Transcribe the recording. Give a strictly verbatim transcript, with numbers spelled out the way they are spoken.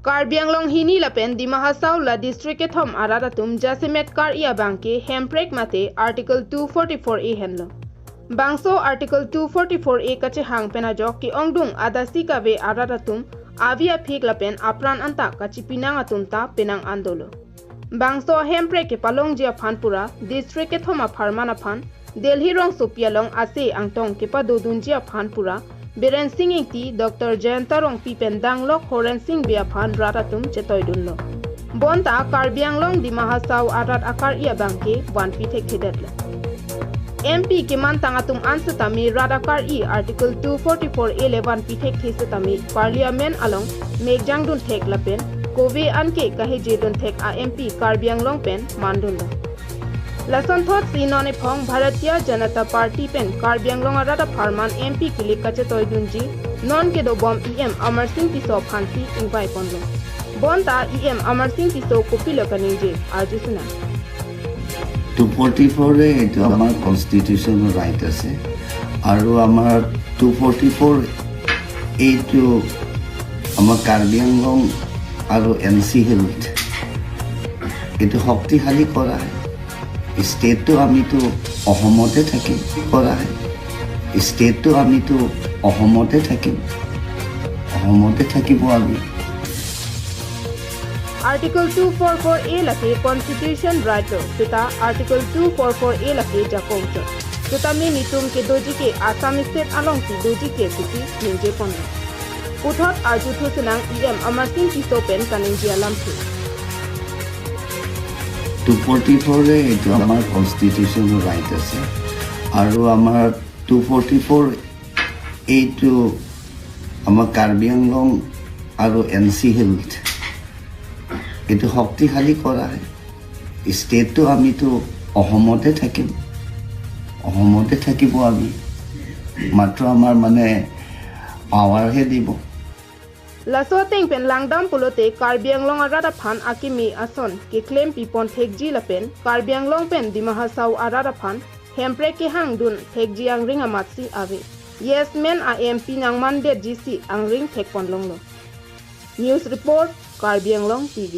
Karbi Anglong hini lapen Dima Hasao la district kethom arat atum jasemet kar-i abang ke hemprek mate Article two forty-four A henlo. Bangso Article two forty-four A kachehang pen ajok ke-ongdung adasi kave arat atum avi aphik lapen apran anta kachipinang atum ta penang an dolo. Bangso hemprek kepalongji aphan pura district kethom apharman aphan Delhi rongsopi along ase angtong kepadodunji aphan pura Biren Singh Ingti, Doctor Jayanta Rongpi pen danglok Horen Sing Bey aphan rat atum chetoidunlo. Bonta Karbi Anglong Dima Hasao arat akar-i abang ke vanpi thekthedetlo. M P kemantang atum an setame rat akar-i Article two forty-four A le vanpi thekthe setame Parliament along mekjang dun thek lapen kove an ke kahejidun thek a M P Karbi Anglong pen mandunlo. Lasonthotsi non ephong Bharatiya Janata Party pen Karbi Anglong arat apharman M P kilik kachetoidunji non kedobom E M Amar Singh Tisso aphansi ingvaiponlo. Bonta E M Amar Singh Tisso kopilo kaningje arjusinang. Two forty four A এইটো আমাৰ constitutional right আছে আৰু আমাৰ two forty four এইটো আমাৰ কাৰ্বি আংলং আৰু N C hills এইটো শক্তিশালী কৰা হয়। ষ্টেটটো আমিতো অসমতে থাকিম কৰা হয়। ষ্টেটটো আমিতো অসমতে থাকিম, অসমতে থাকিব আমি। Article two forty-four A lake Constitution right lo, seta Article two forty-four A lake jakong chot. Seta me nitum kedoji ke Assam State along si doji ke kuti ningje ponlo. Puthot arjuthu sinang E M Amar Singh Tisso pen kaningje alamthe. Two forty four A এইটো আমাৰ constitutional right আছে আৰু আমাৰ two forty four এইটো আমাৰ কাৰ্বি আংলং আৰু N C hills এইটো শক্তিশালী কৰা হয়। ষ্টেটটো আমিতো অসমতে থাকিম, অসমতে থাকিব আমি। মাত্ৰ আমাৰ মানে পাৱাৰহে দিব। Laso ateng pen langdam pulote Karbi Anglong arat aphan akimi ason keklem pipon thekji lapen Karbi Anglong pen Dima Hasao arat aphan hemprek kehang dun thekji angring amatsi ave. Yes men a M P nangmandetji si angring thekpon longlo. News report, Karbi Anglong T V.